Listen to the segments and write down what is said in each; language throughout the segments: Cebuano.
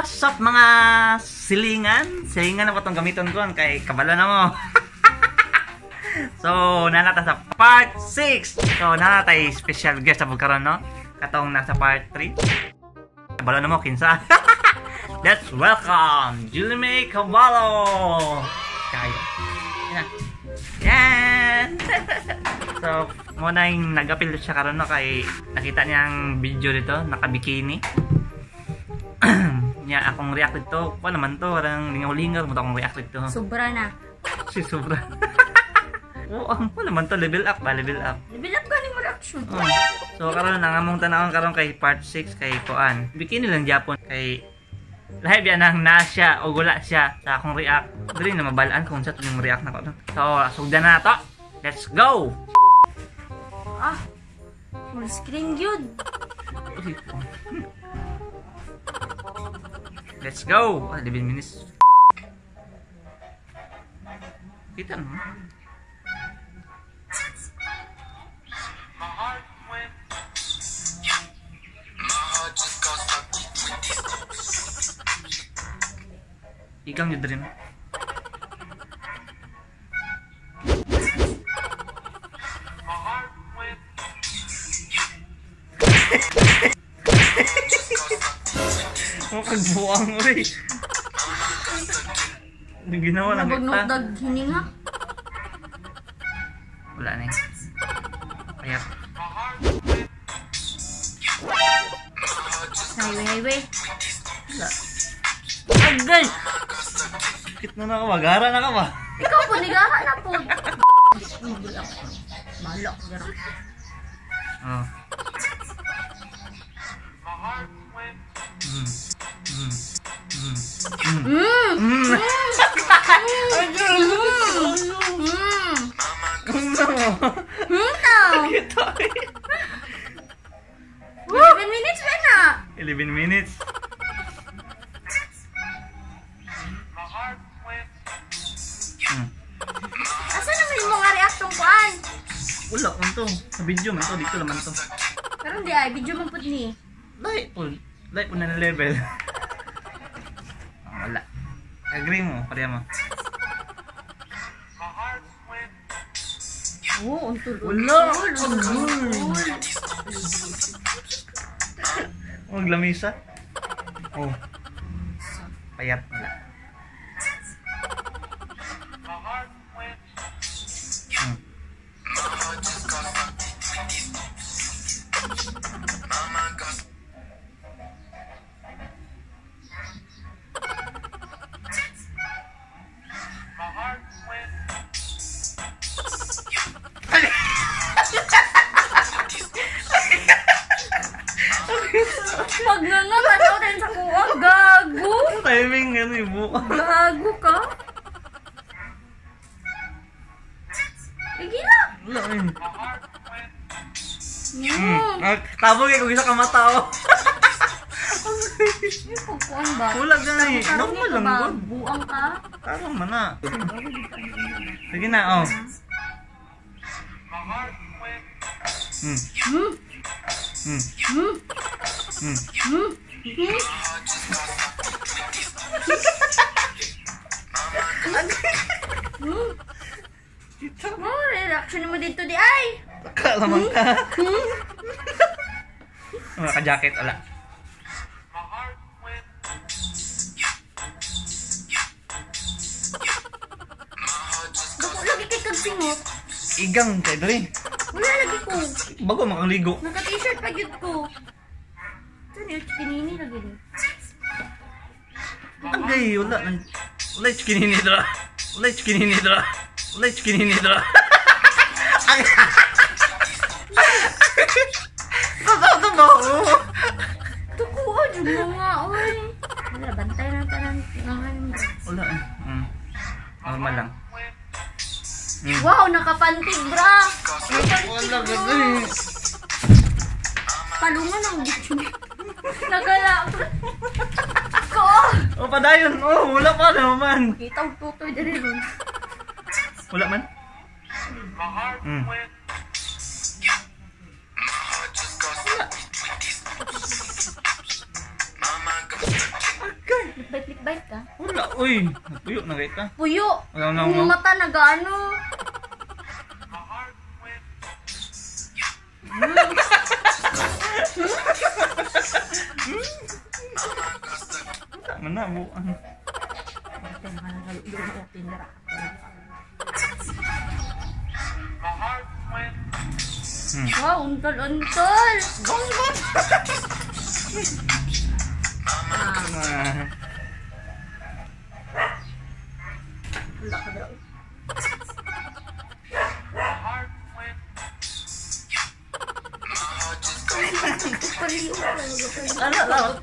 What's up mga silingan? Silingan na po itong gamiton ko kay kabalo na mo. So, nanata sa part 6. So, nanatay special guest sa pagkaroon, no? Katong nasa part 3. Kabalo na mo, kinsa. Let's welcome Julie May Cabalo! Kayo. Yan. Yan! So, muna yung nag-appeal siya karon, no? Kay nakita niyang video dito, naka-bikini. Nya akong react dito, kuha naman to, parang lingaw-lingaw mo akong react dito. Sobra na. Si sobra. Oo, ang kuha naman to, level up ba, level up. Level up gani mo reaction. Oh. So karon nangamong tanawon karon kay part 6 kay kuan. Bikini lang Japon kay lahi biya nang na siya o wala siya sa akong react. Dili na mabalaan kung sa tuning react nako. So sugdan na to. Let's go. Ah. Full screen gyud. Let's go! 11 minutes. Kita mo? Igang yung dream. Mukhang buwang, uy. Ginawa lang kita. Nabag hininga. Wala na eh. Kaya. Highway, highway. Wala. Agay! Sakit na na ka ba? Gara na ka ba? Ikaw po, nigara na po. Malak, gara. Oh. Kita. 11 minutes ba na? 11 minutes. Asa naman yung mga reaction kuan? Wala man to. Sa video man to, dito naman to. Karon di ay video man pud ni. Dai po. Dai po na level. Wala. Agree mo, pareha mo. Oh, untul. Wala. Huwag lamisa. Oh. Payat wala. Pag nga nga, rin sa kuha, gago. Timing ano yung buka. Gago ka? Sige na. Wala rin. Tabog eh, kung isa ka mata, oh. Yung pagkuhan ba? Wala gani. Normal lang good. Buang ka? Tarong man na. Sige na, oh. Kita. Oh, reaction mo dito di ay. Kalaman ka. Naka-jacket, wala. Dako lagi kay kag singot. Igang kay diri. Wala lagi ko. Bago makaligo. Naka-t-shirt pa gyud ko. Saan yung chikinini lagi ni? Agay, wala. Wala yung chikinini dra. Wala yung chikinini dra. Wala yung chikinini dra. Totoo ba? Tukuha, dyan mo nga, oy. Wala, bantay na tanan. Wala eh. Normal lang. Wow, nakapantig, bra. Wala, gagawin. Palungan ang gityo. Nagala. Ko! Oh, padayon. Oh, wala pa naman. Kita og tutoy diri ron. Wala man. Wala. Agay. Clickbait ka? Wala, uy. Puyo na kita. Puyo. Wala na Yung mata nagaano. Mana buang. Wow, untol-untol. Gong-gong. Wala ka daw.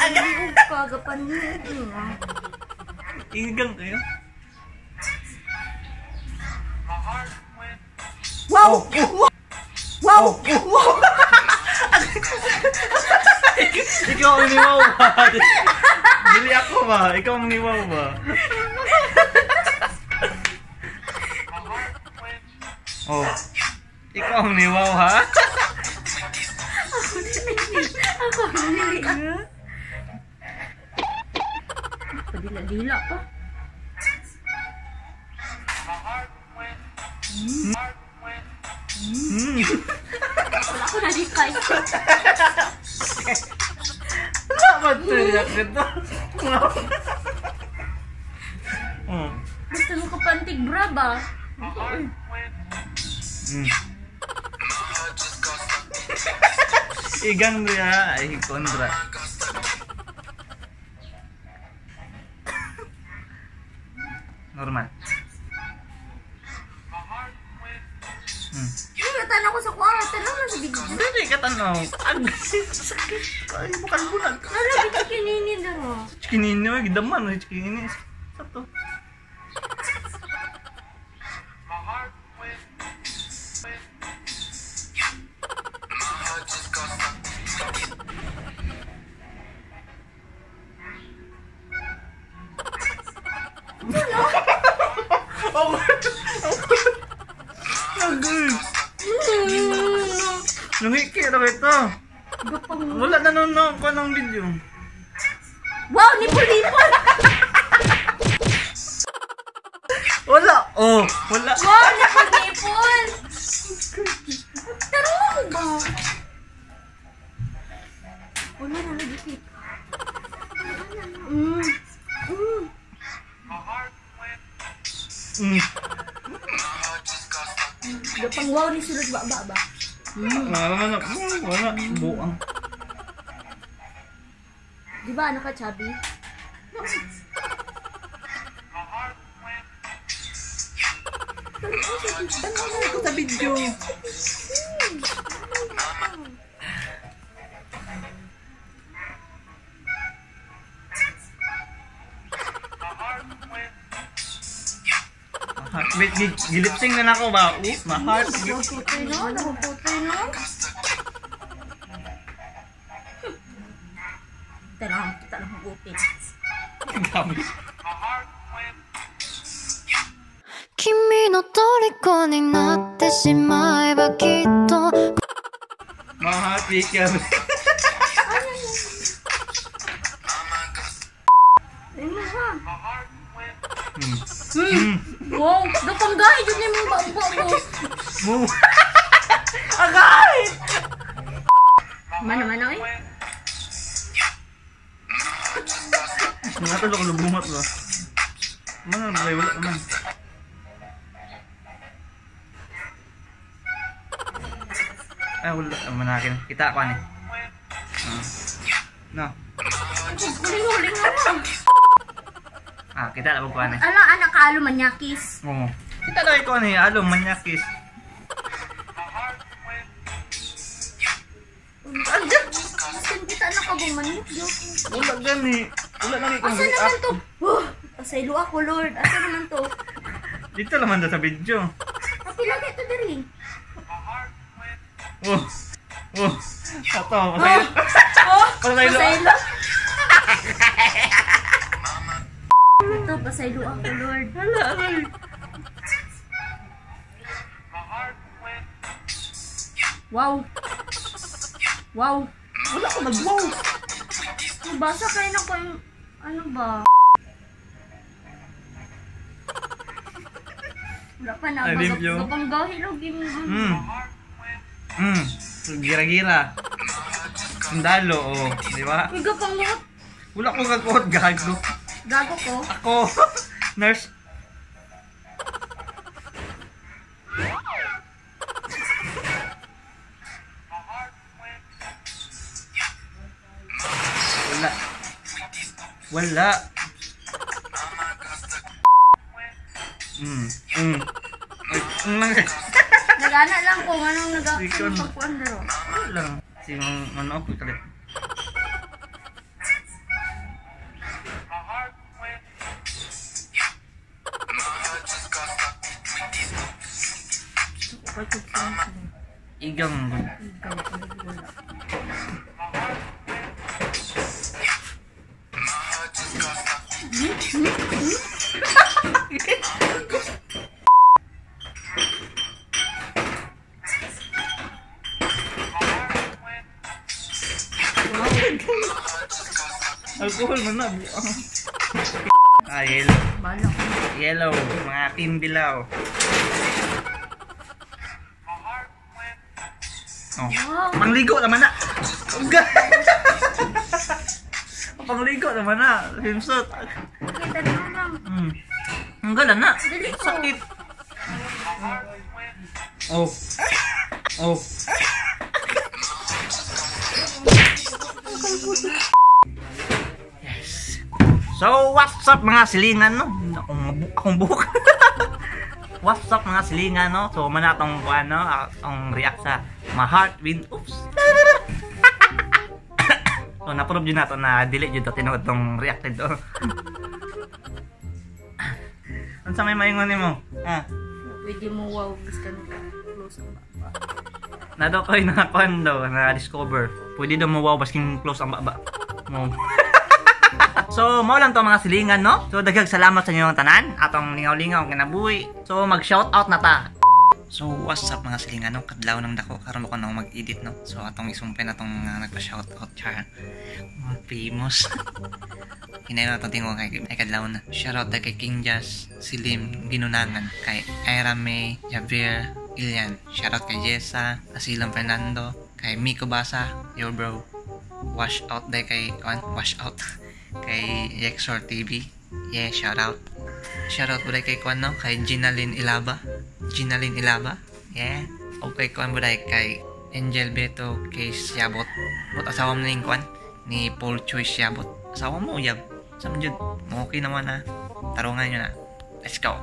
Paliw ka, gapanliw ka. Igang kayo. Wow! Wow! Wow! Ikaw ang niwaw ba? Dili ako ba? Ikaw ang niwaw ba? Oh. Ikaw ang niwaw ha? Ako dili. Padila-dila pa. Wala ko na di kay. Dapat teriak gitu. Gusto mo ka pantig bra ba? Igang dia, ay kontra. Normal. Ay, natanaw ko sa kuha. Tanaw na sa video. Hindi ka tanaw. Sakit. Ay, bukan bulan. Ano, chikinini daro. Chikinini, ay, gidaman. Chikinini. Sato. Nangiki na ito. Wala na nun no, ko ng video. Wow, nipol-nipol! Wala! Oh, wala. Wow, nipol-nipol! Taro ako ba? Wala na lagi. Gapang wow ni sulod ba ba ba? Wala, wala. Buang. Di ba ano ka, chubby? Tanaw ko sa video. Wait, gilipsing na nako ba? Oops, my heart. Nakuputoy no? Nakuputoy no? Tara, kita lang hugupin. Grabe. 君の虜になってしまえばきっと My heart beat. Ayun ha. Wow, gapang gahi jud ni mong babo mo. Mo. Agay! Mana mana oy? Mga talo ko bungat ba? Mana na wala naman. Ay, wala manakin. Kita ko ani. No. Huling-huling naman. Ah, kita na ko ani. Ala anak kaalo manyakis. Oo. Kita na ko ani, alo manyakis. Gusto kita na ka bumanok. Wala gani. Wala na ko. Asa naman to? Huh, pasaylo ako, Lord. Asa naman to? Dito naman sa video. Kapila to diri. Oh. Oh. Ato, pasaylo. Oh, Pasaylo. pasaylo. Ito, pasaylo ako, Lord. Hala, aray. Wow. Wow. Wala ko nag-wow. Basa kayo na kung ano ba? pa na. Ay, limpyo. Gapanggahi lagi mo. Gira-gira. Sundalo, oh. Di ba? Uy, gapanguot. Wala ko gagawin, gago. Gago ko? Ako. Nurse. Wala. Wala. Nagana lang kung anong Ikaw na. nag-pagkuan bro. Wala lang. Si ano ako kalit. Igang. Alcohol man na. Ah, yellow. Balak. Yellow. Mga team dilaw. Oh. Wow. Pangligo naman na. Pangligo naman na. Swimsuit. Kita na lang. Ang gala na. Dali ko. Sakit. Oh. Oh. Yes. So, what's up mga silingan, no? Akong buhok. What's up mga silingan, no? So, man atong ano, atong react sa my heart win. Oops. So, na-prove yun nato na dili yun to tinuod tong react dito. Unsa may maingon nimo? Ah, Pwede mo wow gusto nila. Close ang baba. Na daw ko'y nakakuan daw, na-discover. Pwede daw mo wow basking close ang baba. Mo. So, mao lang to mga silingan, no? So, daghang salamat sa inyong tanan. Atong lingaw-lingaw kinabuhi. So, mag-shoutout na ta. So, what's up mga silingan, no? Kadlaw ng dako. Karon ko na mag-edit, no? So, atong isumpay na tong nagpa-shoutout, char. Mga famous. Hinayon na itong tingog kay kadlaw na. Shoutout kay King Jazz, Silim, Ginunangan, kay Ira May, Javier, Ilian. Shoutout kay Jessa, Asilong Fernando, kay Miko Basa, yo bro. Wash out day kay, wash out. Kay Yexor TV. Yeah, shout out. Shout out buday kay Kwan, no? Kay Ginalyn Ilaba. Ginalyn Ilaba. Yeah. O kay Kwan buday kay Angel Beto kay Siabot. Bot asawa mo na yung Kwan ni Paul Choi Siabot. Asawa mo yab. Sa jud. Okay naman na. Tarungan nyo na. Let's go.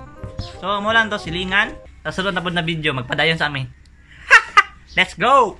So, mo lang to silingan. Sa sunod na pod na video magpadayon sa amin. Let's go.